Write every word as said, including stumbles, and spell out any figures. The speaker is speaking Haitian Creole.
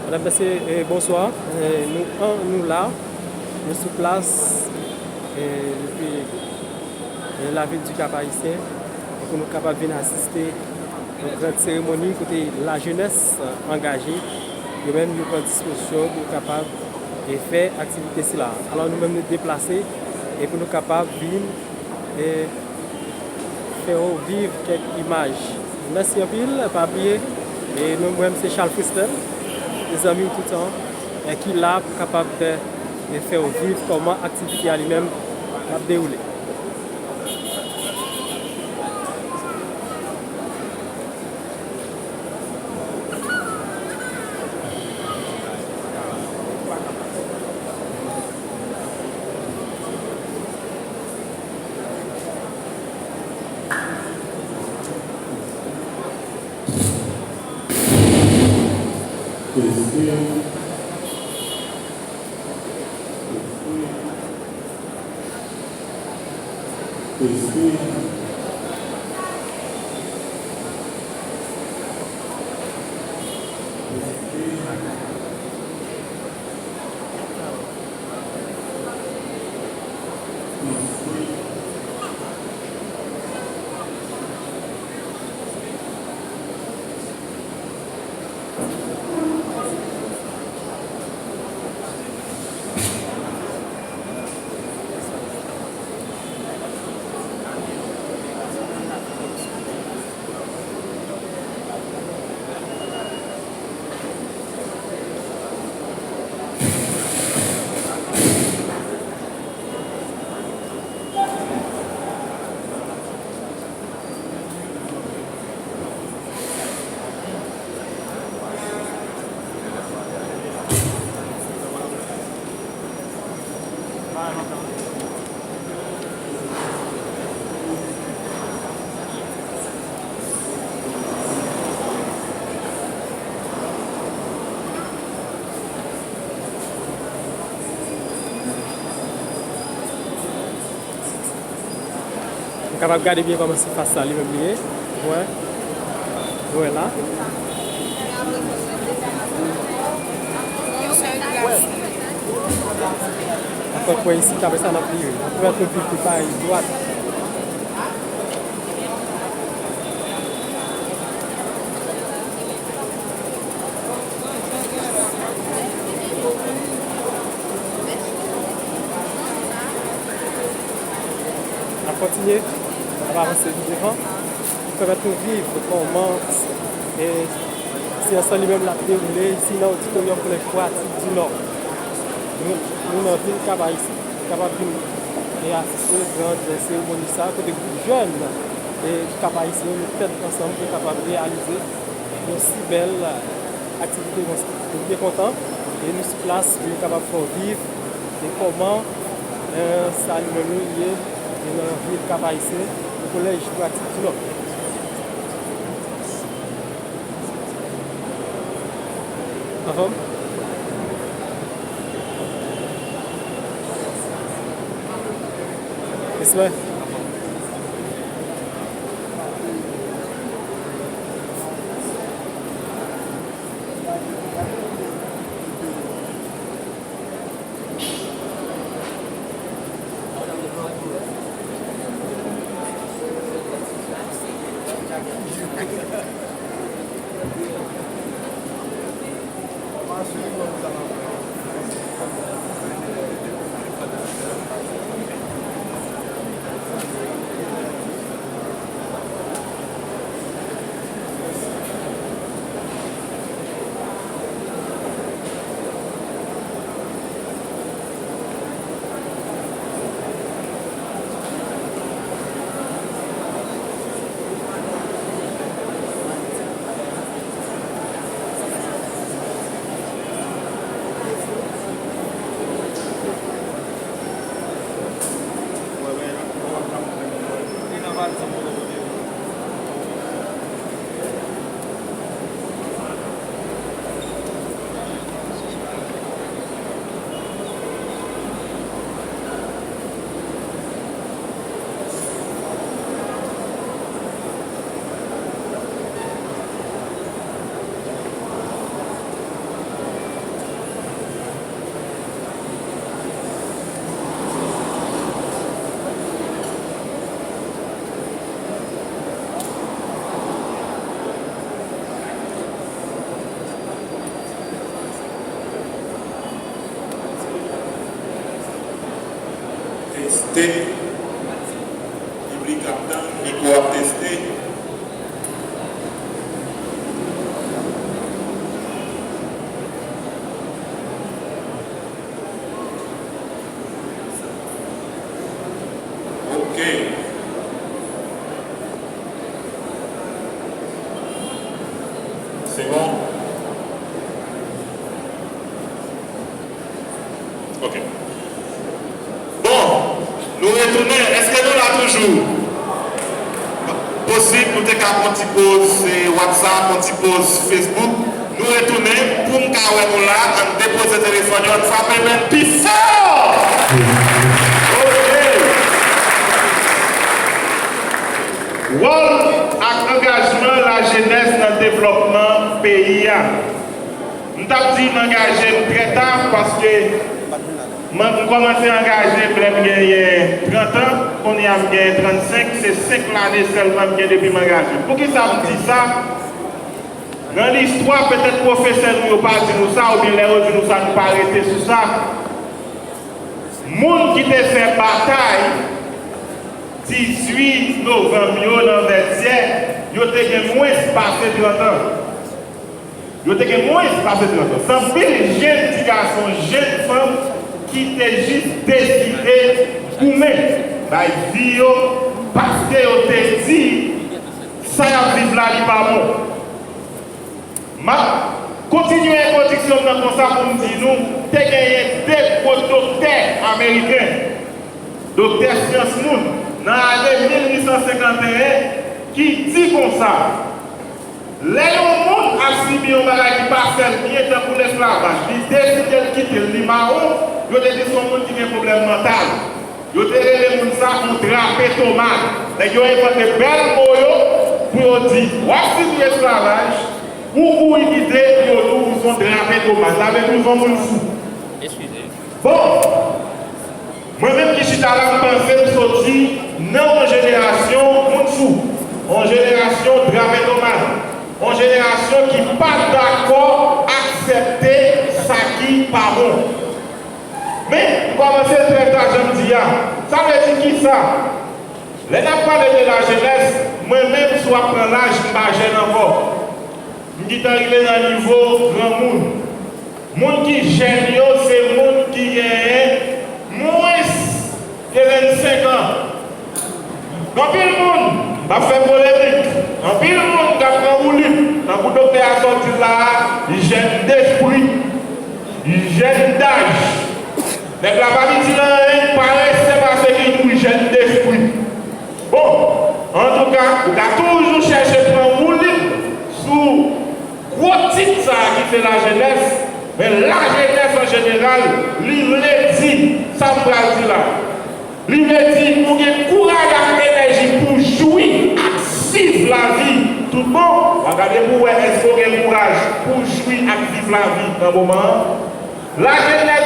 Medam, mesye, eh, bonswa. Eh, nou an, nou la. Nou sou plas, eh, depi, eh, lavil di Kap Ayisyen, pou nou kapab vin asiste yon gran seremoni kote lajenès, eh, angaje, yo menm yo pran dispozisyon pou yo kapab, eh, fè aktivite sila. Alò, nou menm nou deplase, eh, pou nou kapab vin, eh, fè w viv kèk imaj. Mèsi anpil, pa bliye, e nou, mwen se Charles Fristel, e zanmi w toutan, e ki la pou kapab fè, e fè w viv kòman aktivite a li menm ap dewoule. Teste. Teste. Nou kapab gade byen kòman sifas sa li menm li ye. Ou wè? Ou wè la? Ankò kwè isit, apre sa n ap vire. N ap fè yon pi pi bay dwat. N ap kontinye, n ap avanse pi devan, pou pèmèt nou viv kòman, e, seyans lan li menm l ap dewoule isi nan oditoryòm Kolèj Pratik di Nò. Nou, nou nan vil Kap Ayisyen, kapab vin e asiste gran seremoni sa, kote gwoup jèn, e, Kap Ayisyen, yo met tèt ansanm pou kapab reyalize yon si bèl aktivite konsa. Nou byen kontan, e nou sou plas pou nou kapab fè w viv, e kòman, e, sa li menm li ye, e nan vil Kap Ayisyen, nan Kolèj Pratik di Nò. Anfòm? Respè. Piblik ap tann, mikwo ap teste. Ok. Se bon? Ok. Bon, nou retounen. Èske nou la toujou? Posib, nou te ka pran ti poz, eh, WhatsApp, pran ti poz Facebook. Nou retounen pou m ka wè nou la. Ann depoze telefòn yo, ann frape men pi fò! Ok. Wòl ak angajman lajenès nan devlòpman peyi a. M t ap di m angaje m trè ta, paske m, m kòmanse angaje m lè m genyen trant an, kounye a m genyen trannsenk, se senk lane sèlman m gen depi m angaje m. Poukisa m di sa? Nan listwa, petèt pwofesè nou yo pa di nou sa, oubyen lè yo di nou sa, nou pa rete sou sa. Moun ki te fè batay dizuit novanm yo nan Vètyè, yo te gen mwens pase trant an. Yo te gen mwens pase trant an. Se anpil jenn ti gason, jenn fanm ki te jis deside goumen, bay vi yo, paske yo te di sa y ap viv la, li pa bon. M ap kontinye entwodiksyon m nan konsa pou m di nou, te genyen de gwo doktè ameriken, doktè syans moun, nan ane mil uit san senkanteyen, ki di konsa, lè yon moun ap sibi yon bagay ki pa fè l byen, tankou lesklavaj, li deside l kite l, li mawon, yo te di se yon moun ki gen pwoblèm mantal. Yo te rele moun sa yon drapetomàn. Nèg yo envante bèl mo yo pou yo di, w ap sibi esklavaj, ou kouri kite, yo di w ou se yon drapetomàn. Sa vle di w se yon moun fou. Bon, mwen menm ki chita la, m panse m soti nan yon jenerasyon moun fou, yon jenerasyon drapetomàn, yon jenerasyon ki pa dakò aksepte sa ki pa bon. Men, m kòmanse trè ta, jan m di a. Sa vle di kisa? Lè n ap pale de lajenès, mwen menm, si w ap pran laj, m pa jèn ankò. M gentan rive nan nivo granmoun. Moun ki jèn yo, se moun ki genyen mwens ke vennsenk an. Gen anpil moun, m p ap fè polemik, anpil moun k ap pran woulib, tankou doktè a sot di l la a, jèn despri, jèn daj. Nèg la pa piti nan anyen, parese pase ki tou jèn despri. Bon, antouka, ou ka toujou chèche pran woulib sou gwo tit sa a ki se lajenès, men lajenès an jeneral, li vle di sa m pral di la. Li vle di ou gen kouraj ak enèji pou jwi ak viv lavi tout bon. W a gade pou w wè èske w gen kouraj pou jwi ak viv lavi nan moman an. Lajenès